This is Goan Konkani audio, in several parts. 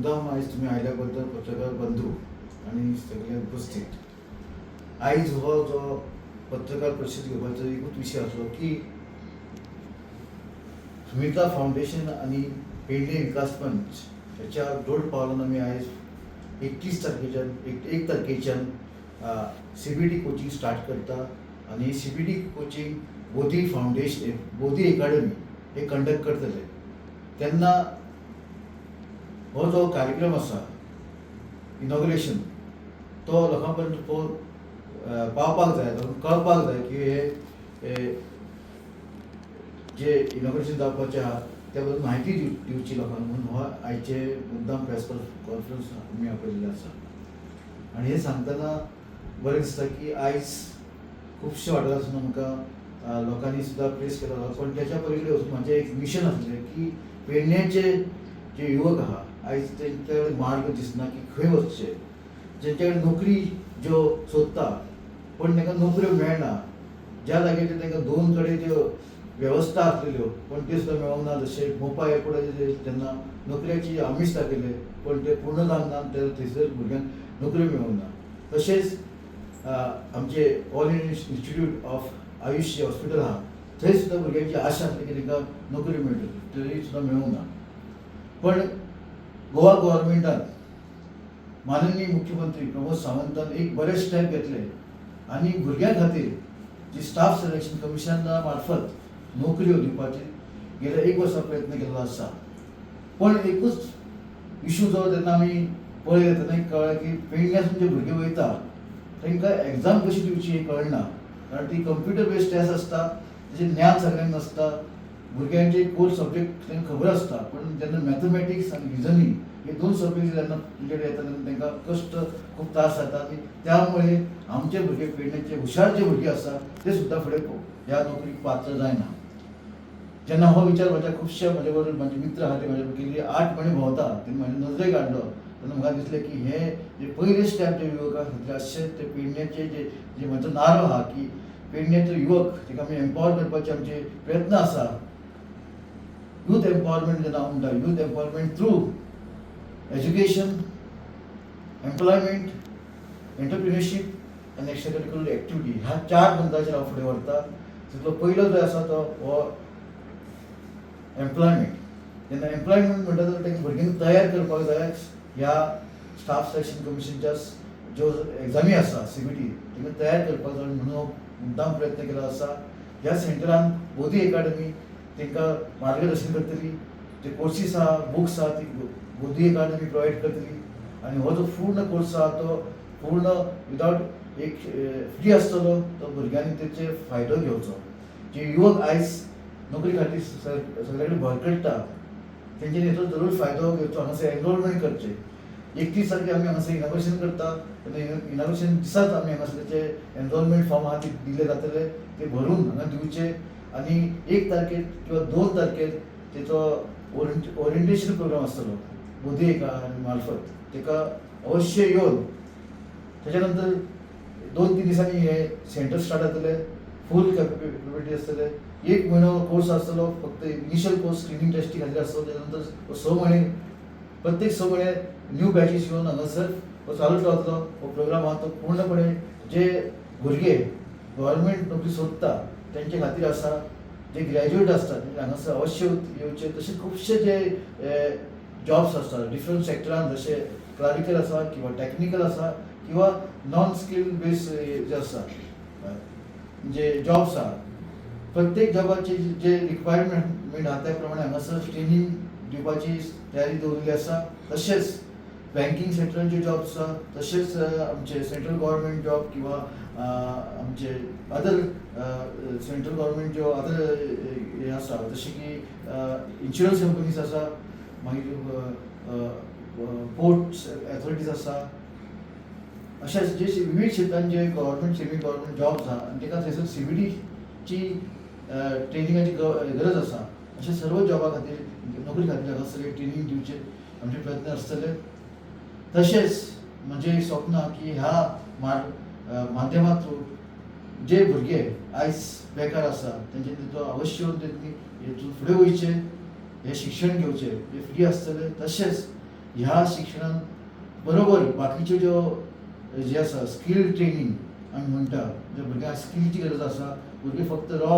मुद्दाम आयज तुमी आयल्या बद्दल, पत्रकार बंधू आनी सगळे उपस्थित. आयज हो जो पत्रकार परिशद घेवपाचो एकूच विशय आसलो की सुमिता फावंडेशन आनी पेडणे विकास पंच ह्याच्या जोड पावलान आमी आयज 31 तारखेच्यान, एक एक तारखेच्यान सीबीटी कोचिंग स्टार्ट करता आनी CBT coaching Bodhi foundation, Bodhi academy हे कंडक्ट करतले. तेन्ना हो जो कार्यक्रम आसा इनॉग्रेशन, तो लोकां पर्यंत पावपाक जाय, लोकांक कळपाक जाय की हे जे इनॉग्रेशन जावपाचें आहा त्या बद्दल म्हायती दिवची लोकांक म्हणून हो आयचे मुद्दाम प्रेस कॉन्फरन्स आमी आपयल्ले आसा. आनी हें सांगतना बरें दिसता की आयज खुबशे वाठारांतसून आमकां लोकांनी सुद्दां प्रेस केलो आसा, पण त्याच्या पलीकडे वचून म्हाजें एक मिशन आसलें की पेडण्याचे जे युवक आहा, आयज तेंच्या कडेन मार्ग दिसना की खंय वचचें. जेंच्या कडेन नोकरी ज्यो सोदता पण तांकां नोकऱ्यो मेळना, ज्या जाग्याचेर तांकां दोन कडेन ज्यो वेवस्था आसलेल्यो पण त्यो सुद्दां मेळोंक ना. जशें मोपा एअरपोर्टाचेर जेन्ना नोकऱ्याची आमीश दाखयलें पण ते पूर्ण जावंक ना, तेन्ना थंयसर भुरग्यांक नोकऱ्यो मेळोंक ना. तशेंच आमचे all India institute of Ayush hospital आहा, थंय सुद्दां भुरग्यांची आशा आसली की तांकां नोकरी मेळटली, तरी सुद्दां मेळूंक ना. पण गोवा गव्हर्मेंटान, माननीय मुख्यमंत्री प्रमोद सावंतान एक बरें स्टेप घेतले आनी भुरग्यां खातीर जी स्टाफ सिलेक्शन कमिशना मार्फत नोकऱ्यो दिवपाची गेल्या एक वर्सा प्रयत्न केल्लो आसा. पण एकूच इशू जो जेन्ना आमी पळयले तेन्ना एक कळ्ळें की पेडण्यासून जे भुरगे वयता तांकां एग्जाम कशी दिवची हें कळना, कारण ती कंप्युटर बेस्ड टेस्ट आसता, तेजें ज्ञान सगळ्यांक नासता. भुरग्यांचे कोर सब्जेक्ट तांकां खबर आसता, पण जेन्ना मॅथमॅटिक्स आनी रिजनींग हे दोन सब्जेक्ट जेन्ना तुमच्याकडे येता तेन्ना तांकां कश्ट, खूब त्रास जाता. आनी त्यामुळे आमचे भुरगे, पेडण्याचे हुशार जे भुरगे आसा ते सुद्दां फुडें ह्या नोकरीक पात्र जायना. जेन्ना हो विचार म्हज्या खुबशे म्हजे बरोबर म्हजे मित्र आहा, ते म्हज्या गेली 8 म्हयने भोंवता, तेणी म्हज्या नजरेक हाडलो तेन्ना म्हाका दिसलें की हे जे पयले स्टेप जे युवकां खातीर आसचे, ते पेडण्याचे जे जे म्हजो नारो आहा की पेडण्याचो युवक ताका आमी एम्पावर करपाचे आमचे प्रयत्न आसा. यूथ एम्पावरमेंट जेन्ना हांव म्हणटा, youth empowerment through education, employment, entrepreneurship आनी एक्स्ट्रा करिक्युलर एक्टिविटी, ह्या चार मुद्द्याचेर हांव फुडें व्हरता. तितलो पयलो जो आसा तो हो एम्प्लॉयमेंट. जेन्ना एम्प्लॉयमेंट म्हणटा जाल्यार तांकां भुरग्यांक तयार करपाक जाय. ह्या स्टाफ सिलेक्शन कमिशनच्या ज्यो एग्जामी आसा सीबीटी, तांकां तयार करपाक जाय म्हणून हो मुद्दाम प्रयत्न केलो आसा. ह्या सेंटरान बोधी एकाडमी तांकां मार्गदर्शन करतली. जे कोर्सीस आहा, बुक्स आहा, ती बोधी एकाडमी प्रोवायड करतली. आनी हो जो पूर्ण कोर्स आहा तो पूर्ण विदावट एक फ्री आसतलो. तो भुरग्यांनी तेचे फायदो घेवचो. जे युवक आयज नोकरी खातीर सगळे कडेन भरकट्टा तेंच्यांनी हेचो जरूर फायदो घेवचो, हांगासर एनरोलमेंट करचें. 31 तारखेर आमी हांगासर इनॉग्रेशन करता तेन्ना इनॉग्रेशन दिसाच आमी हांगासर तेचे एनरोलमेंट फॉर्म आहा ते दिले जातले, ते भरून हांगा दिवचे. आनी 1 तारखेर किंवा 2 तारखेर तेचो ओरिएंटेशन प्रोग्राम आसतलो बोधी एका मार्फत, तेका अवश्य येवन तेच्या नंतर 2-3 दिसांनी हे सेंटर स्टार्ट जातले, फूल कॅपेबिलिटी आसतले. एक म्हयनो कोर्स आसतलो, फक्त इनिशियल कोर्स स्क्रिनींग टेस्टी खातीर आसतलो. तेच्या नंतर 6 म्हयने, प्रत्येक 6 म्हयने न्यू बॅचीस येवन हांगासर हो चालूच रावतलो. हो प्रोग्राम आहा तो पूर्णपणे जे भुरगे गव्हर्मेंट नोकरी सोदता तेंचे खातीर आसा. जे ग्रॅज्युएट आसता तेंचे हांगासर अवश्य येवचे. तशें खुबशे जे जॉब्स आसता डिफरंट सेक्टरान, जशे क्लरिकल आसा किंवा टॅक्निकल आसा किंवा नॉन स्कील बेस जे आसा, जे जॉब्स आहा, प्रत्येक जॉबाचे जे रिक्वायरमेंट आहा त्या प्रमाणे हांगासर ट्रेनींग दिवपाची तयारी दवरिल्ली आसा. तशेंच बँकींग सेक्टरांचे जॉब्स आसा, तशेंच आमचे सेंट्रल गव्हर्मेंट जॉब किंवा आमचे अदर सेंट्रल गव्हर्मेंट ज्यो अदर हे आसा, जशे की इन्शुरन्स कंपनीज आसा, मागीर पोर्ट्स अथॉरिटीज आसा, अशा जे विविध क्षेत्रांत जे गव्हर्मेंट, सेमी गव्हर्मेंट जॉब्स आहा आनी ताका थंयसर सीबीटीची ट्रेनिंगाची गरज आसा, अशे सर्व जॉबा खातीर, नोकरी खातीर हांगासर ट्रेनींग दिवचे आमचे प्रयत्न आसतले. तशेंच म्हजें एक स्वप्न आहा की ह्या माध्यमा थ्रू जे भुरगे आयज बेकार आसा तेंच्यांनी तो अवश्य तेंणी हेतून फुडें वयचें, हें शिक्षण घेवचें, हें फ्री आसतलें. तशेंच ह्या ह्या शिक्षणान बरोबर बाकीच्यो ज्यो जे आसा स्कील ट्रेनींग आमी म्हणटा, ज्या भुरग्यांक स्किलची गरज आसा. भुरगे फक्त रॉ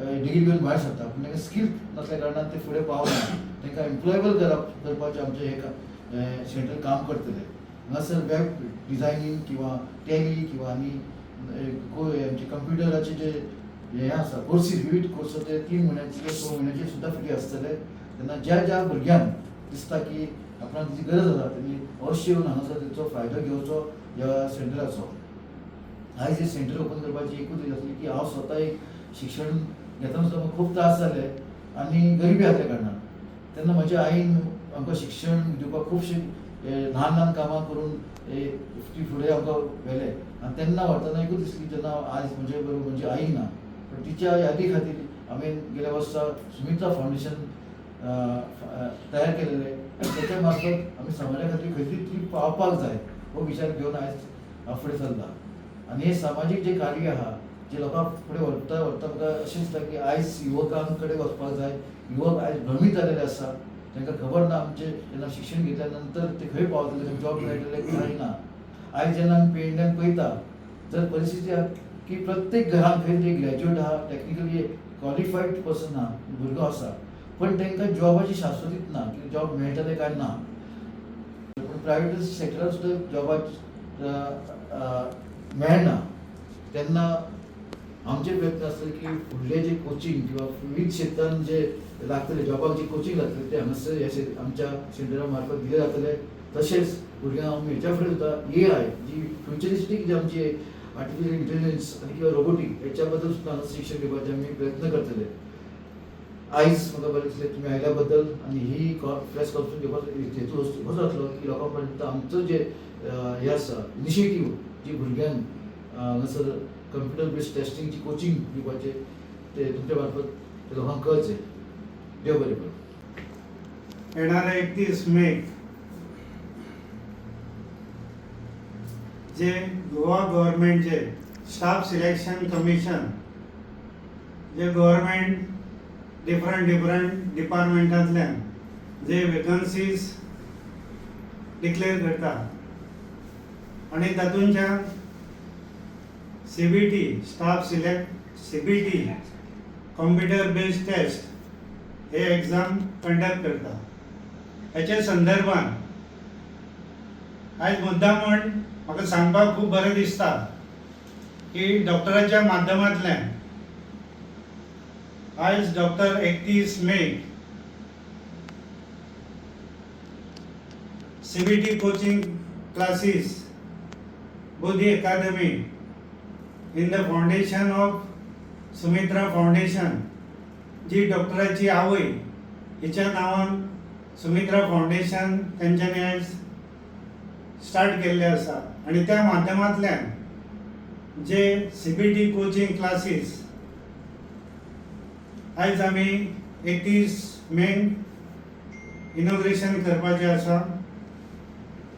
डिग्री घेवन भायर सरता, पूण तांकां स्कील नासल्या कारणान ते फुडें पावना. तांकां एम्प्लॉयबल करपाचें आमचें हें सेंटर काम करतलें. हांगासर वेब डिजायनींग किंवा टॅली किंवा आनी आमचे कंप्युटराचे जे हे आसा कोर्सीस, विविध कोर्स, ते 3 म्हयन्याचे, 6 म्हयन्याचे सुद्दां फ्री आसतले. तेन्ना ज्या ज्या भुरग्यांक दिसता की आपणाक तिची गरज आसा, तेणी अवश्य येवन हांगासर तेचो फायदो घेवचो ह्या सेंटराचो. आयज हे सेंटर ओपन करपाची एकूच हें आसली की हांव स्वता एक शिक्षण घेतना सुद्दां म्हाका खूब त्रास जाले आनी गरिबी आसल्या कारणान. तेन्ना म्हज्या आईन आमकां शिक्षण दिवपाक खुबशे ल्हान ल्हान कामां करून ती फुडें आमकां व्हेले. आनी तेन्ना व्हरतना एकूच दिसली, जेन्ना आयज म्हजे बरोबर म्हजी आई ना, पण तिच्या यादी खातीर हांवें गेल्या वर्सा सुमित्रा फावंडेशन तयार केलेलें आनी तेच्या मार्फत आमी समाजा खातीर खंय तरी पावपाक जाय हो विचार घेवन आयज हांव फुडें चल्लां. आनी हें सामाजीक जें कार्य आहा जे लोकांक फुडें व्हरता व्हरता म्हाका अशें दिसता की आयज युवकां कडेन वचपाक जाय. युवक आयज भ्रमीत जालेले आसा, तांकां खबर ना आमचें जेन्ना शिक्षण घेतल्या नंतर ते खंय पावतले, तांकां जॉब मेळटले काय ना. आयज जेन्ना आमी पेडण्यान पळयता जर परिस्थिती आहा की प्रत्येक घरान खंय तरी ग्रॅज्युएट आहा, टॅक्निकली क्वॉलिफायड पर्सन आहा, भुरगो आसा, पण तांकां जॉबाची शाश्वतीत ना की जॉब मेळटले काय ना. पूण प्रायवेट सेक्टरान सुद्दां जॉबाक मेळना. तेन्ना आमचे प्रयत्न आसतले की फुडले जे कोचिंग किंवा विविध क्षेत्रान जे लागतले जॉबाक, जे कोचिंग लागतले ते हांगासर ह्या आमच्या सेंटरा मार्फत दिले जातले. तशेंच भुरग्यांक आमी हेच्या फुडें सुद्दां एआय जी फ्युचरिस्टीक जी आमची आर्टिफिशियल इंटेलिजन्स आनी किंवा रोबोटीक हेच्या बद्दल सुद्दां हांगा शिक्षण दिवपाचे आमी प्रयत्न करतले. आयज म्हाका बरें दिसलें तुमी आयल्या बद्दल. आनी ही प्रेस कॉन्फरन्स घेवपाचो हेतू हो जातलो की लोकां पर्यंत आमचो जे हें आसा इनिशिएटीव जी भुरग्यांक हांगासर कंप्युटर बेस्ड टेस्टिंगची कोचिंग दिवपाचें ते तुमच्या मार्फत ते लोकांक कळचें. देव बरें करूं. येणाऱ्या 31 मे जे गोवा गव्हर्मेंटचे स्टाफ सिलेक्शन कमिशन जे गव्हर्मेंट डिफरंट डिफरंट डिपार्टमेंटांतल्यान जे वेकन्सीज डिक्लेअर करता आनी तातूंतल्यान CBT staff select CBT computer based test हे एग्जाम कंडक्ट करता. हेच्या संदर्भान आयज मुद्दाम म्हण म्हाका सांगपाक खूब बरें दिसता की डॉक्टराच्या माध्यमांतल्यान आयज doctor 31 may CBT coaching classes Buddhi academy in the foundation of Sumitra foundation, जी डॉक्टराची आवय हिच्या नांवान सुमित्रा फावंडेशन तेंच्यांनी आयज स्टार्ट केल्लें आसा आनी त्या माध्यमांतल्यान जे CBT coaching classes आयज आमी 31 मे इनॉग्रेशन करपाचें आसा.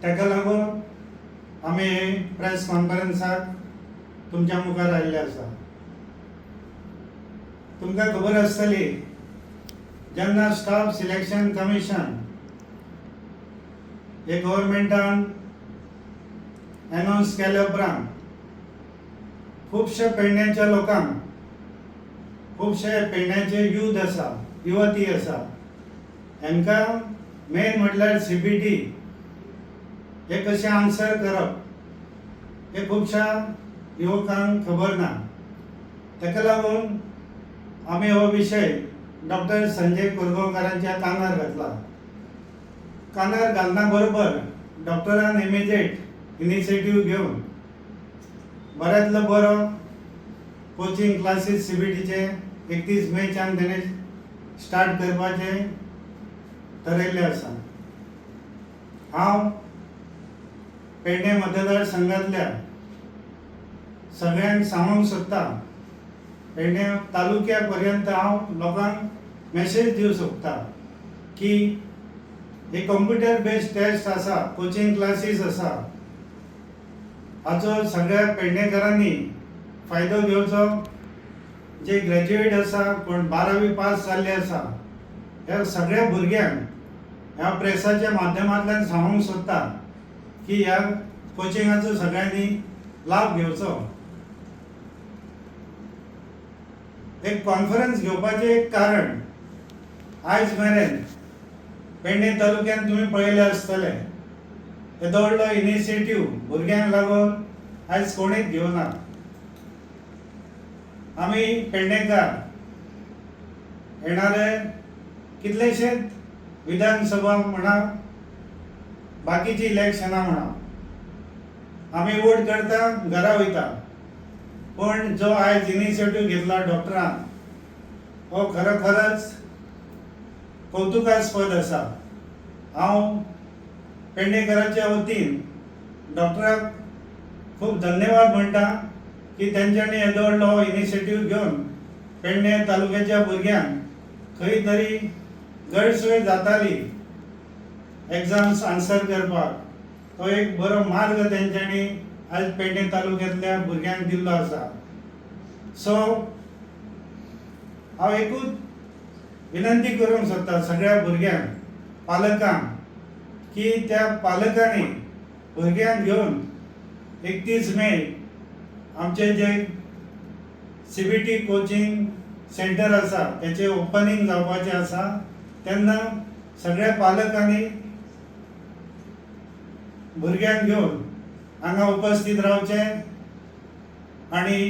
ताका लागून आमी हे प्रेस कॉन्फरन्साक तुमच्या मुखार आयिल्ले आसा. तुमकां खबर आसतली, जेन्ना स्टाफ सिलेक्शन कमिशन हे गव्हर्मेंटान एनावन्स केल्या उपरांत खुबशे पेडण्याच्या लोकांक, खुबशे पेडण्याचे यूथ आसा, युवती आसा, हांकां मेन म्हटल्यार CBT हे कशें आन्सर करप हे खुबश्या युवकांक खबर ना. ताका लागून आमी हो विशय डॉक्टर संजय कोरगांवकारांच्या कानार घातला. कानार घालना बरोबर डॉक्टरान इमिजिएट इनिशिएटीव घेवन बऱ्यांतलो बरो कोचिंग क्लासीस CBTचे 31 मेच्यान तेणें स्टार्ट करपाचें थरयल्लें आसा. हांव पेडणे मतदारसंघातल्या सगळ्यांक सांगूंक सोदता, पेडणे तालुक्या पर्यंत हांव लोकांक मॅसेज दिवंक सोदता की हे कंप्युटर बेस्ड टेस्ट आसा, कोचिंग क्लासीस आसा, हाचो सगळ्या पेडणेकरांनी फायदो घेवचो. जे ग्रॅज्युएट आसा, कोण 12वी पास जाल्ले आसा, ह्या सगळ्या भुरग्यांक ह्या प्रेसाच्या माध्यमांतल्यान सांगूंक सोदता की ह्या कोचिंगाचो सगळ्यांनी लाभ घेवचो. एक कॉन्फरन्स घेवपाचें एक कारण, आयज मेरेन पेडणे तालुक्यांत तुमी पळयलें आसतलें, येदो व्हडलो इनिशिएटीव भुरग्यांक लागून आयज कोणीच घेवना. आमी पेडणेकार येणारे कितलेशेच विधानसभा म्हणा, बाकीची इलेक्शनां म्हणा, आमी वोट करता, घरा वयता. पण जो आयज इनिशिएटीव घेतला डॉक्टरान, हो खरोखरच कौतुकास्पद आसा. हांव पेडणेकराच्या वतीन डॉक्टराक खूब धन्यवाद म्हणटा की तेंच्यांनी येदो व्हडलो हो इनिशिएटीव घेवन पेडणे तालुक्याच्या भुरग्यांक खंय तरी गैरसोय जाताली एग्जाम्स आन्सर करपाक, तो एक बरो मार्ग तेंच्यांनी आयज पेडणे तालुक्यांतल्या भुरग्यांक दिल्लो आसा. सो हांव एकूच विनंती करूंक सोदता सगळ्या भुरग्यांक, पालकांक, की त्या पालकांनी भुरग्यांक घेवन 31 मे आमचे जे सीबीटी कोचिंग सेंटर आसा तेचें ओपनिंग जावपाचें आसा, तेन्ना सगळ्या पालकांनी भुरग्यांक घेवन हांगा उपस्थित रावचें आनी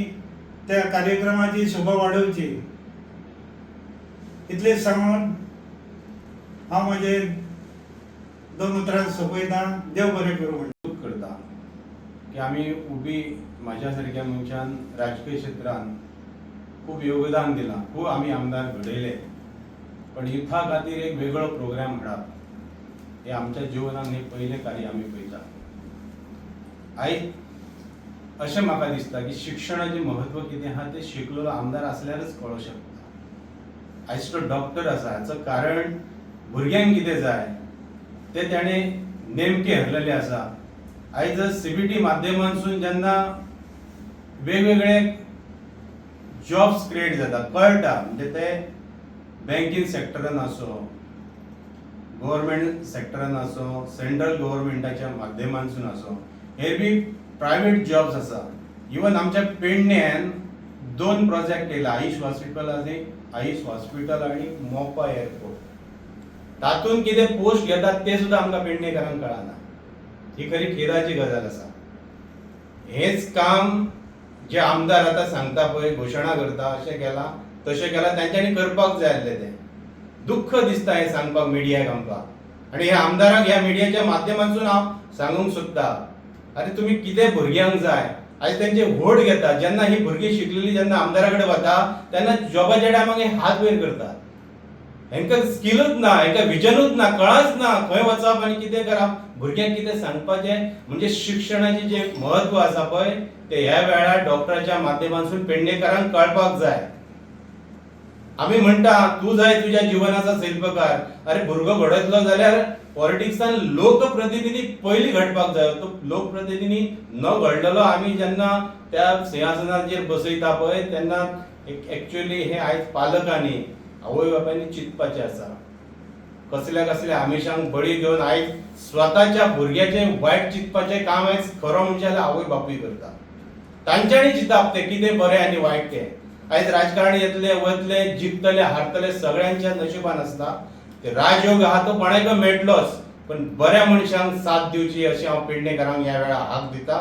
त्या कार्यक्रमाची शोभा वाडोवची. इतलें सांगून हांव म्हजे दोन उतरां सोंपयता. देव बरें करूं म्हणटा. कौतुक करता की आमी उबी म्हाज्या सारक्या मनशान राजकीय क्षेत्रान खूब योगदान दिलां, खूब आमी आमदार घडयले, पण युथा खातीर एक वेगळो प्रोग्राम हाडप हे आमच्या जिवनान हे पयलें कार्य आमी पळयता. आयज अशें म्हाका दिसता की शिक्षणाचें म्हत्व कितें आहा तें शिकलेलो आमदार आसल्यारच कळोंक शकता. आयज तो डॉक्टर आसा हाचो कारण भुरग्यांक कितें जाय तें ताणें नेमकें हरलेलें आसा. आयज सीबीटी माध्यमांतसून जेन्ना वेगवेगळे जॉब्स क्रिएट जाता, कळटा, म्हणजे ते बँकींग सेक्टरान आसूं, गव्हर्मेंट सेक्टरान आसूं, सेंट्रल गव्हर्मेंटाच्या माध्यमांतसून आसूं, हे बी प्रायवेट जॉब्स आसा. इवन आमच्या पेडण्यान दोन प्रोजेक्ट येयला, आयुष हॉस्पिटल आनी आयुष हॉस्पिटल आनी मोपा एअरपोर्ट. तातूंत कितें पोस्ट घेतात ते सुद्दां आमकां पेडणेकारांक कळना. ही खरी खेदाची गजाल आसा. हेच काम जे आमदार आतां सांगता पळय, घोशणा करता, अशें केलां तशें केलां, तेंच्यांनी करपाक जाय आसलें तें. दुख्ख दिसता हें सांगपाक मिडियाक आमकां आनी ह्या आमदारांक ह्या मिडियाच्या माध्यमांतसून हांव सांगूंक सोदता, आरे तुमी कितें भुरग्यांक जाय आयज तेंचे व्होट घेता. जेन्ना ही भुरगीं शिकलेली जेन्ना आमदारा कडेन वता तेन्ना जॉबाच्या टायमाक हे हात वयर करतात. हेंकां स्किलूच ना, हेंकां विजनूच ना, कळच ना खंय वचप आनी कितें करप, भुरग्यांक कितें सांगपाचें. म्हणजे शिक्षणाचें जें म्हत्व आसा पळय तें ह्या वेळार डॉक्टराच्या माध्यमांतसून पेडणेकारांक कळपाक जाय. आमी म्हणटा तूं जाय तुज्या जिवनाचा शिल्पकार. अरे भुरगो घडयतलो जाल्यार पॉलिटिक्सान लोकप्रतिनिधी पयलीं घडपाक जाय. तो लोकप्रतिनिधी न घडलेलो आमी जेन्ना त्या सिंहासनाचेर बसयता पळय तेन्ना एक्चुअली हे आयज पालकांनी, आवय बापायनी चिंतपाचें आसा. कसल्या कसल्या आमिशांक बळी घेवन आयज स्वताच्या भुरग्याचें वायट चिंतपाचें काम आयज खरो म्हणजे जाल्यार आवय बापूय करता. तांच्यांनी चिंतप तें कितें बरें आनी वायट तें. आयज राजकारणी येतले वतले, जिखतले हारतले, सगळ्यांच्या नशिबान आसता. ते राजयोग आहा तो कोणाकय मेळटलोच, पण बऱ्या मनशांक साथ दिवची अशें हांव पेडणेकारांक ह्या वेळार हाक दिता.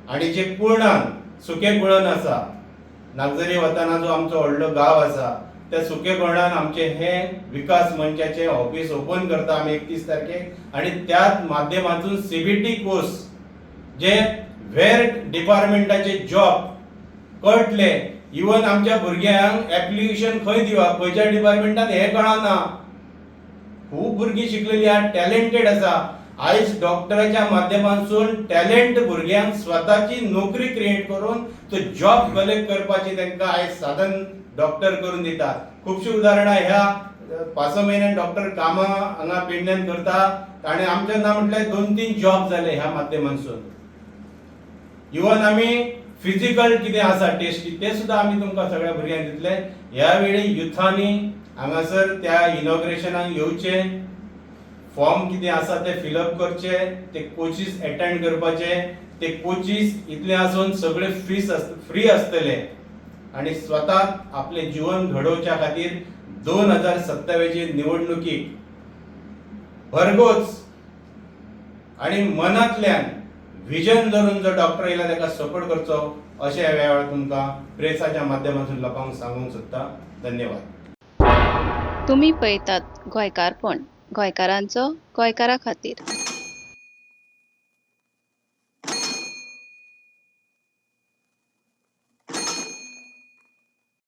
आनी जे कुळणान सुकें कुळण आसा, नागझरी वताना जो आमचो व्हडलो गांव आसा, त्या सुके कुळणान आमचें हें विकास मंचाचें ऑफिस ओपन करता आमी 31 तारखेक. आनी त्याच माध्यमांतून सीबीटी कोर्स जे वेर डिपार्टमेंटाचे जॉब कळटले, इवन आमच्या भुरग्यांक एप्लिकेशन खंय दिवप, खंयच्या डिपार्टमेंटान हें कळना. खूब भुरगीं शिकलेली आहा, टॅलेंटेड आसा. आयज डॉक्टराच्या माध्यमांतसून टॅलेंट भुरग्यांक स्वताची नोकरी क्रिएट करून तो जॉब कलेक्ट करपाची तांकां आयज साधन डॉक्टर करून दिता. खुबशीं उदाहरणां ह्या 5-6 म्हयन्यान डॉक्टर कामां हांगा पेडण्यान करता. ताणें आमच्या ना म्हटल्यार 2-3 जॉब जाले ह्या माध्यमांतसून. इवन आमी फिजिकल कितें आसा टेस्ट ते सुद्दां आमी तुमकां सगळ्या भुरग्यांक दितले. ह्या वेळी युथांनी हांगासर त्या इनॉग्रेशनाक येवचें. फॉर्म कितें आसा ते फिलअप करचे, ते कोचीस एटेंड करपाचे. ते कोचीस इतले आसून सगळे फीस फ्री आसतले आनी स्वताक आपलें जिवन घडोवच्या खातीर 2027 निवडणुकीक भरघोस आनी मनांतल्यान विजन धरून जो डॉक्टर येयला ताका सपोर्ट करचो अशें ह्या वेळार तुमकां प्रेसाच्या माध्यमांतून लोकांक सांगूंक सोदता. धन्यवाद. तुमी पळयतात गोंयकारपण, गोंयकारांचो गोंयकारा खातीर.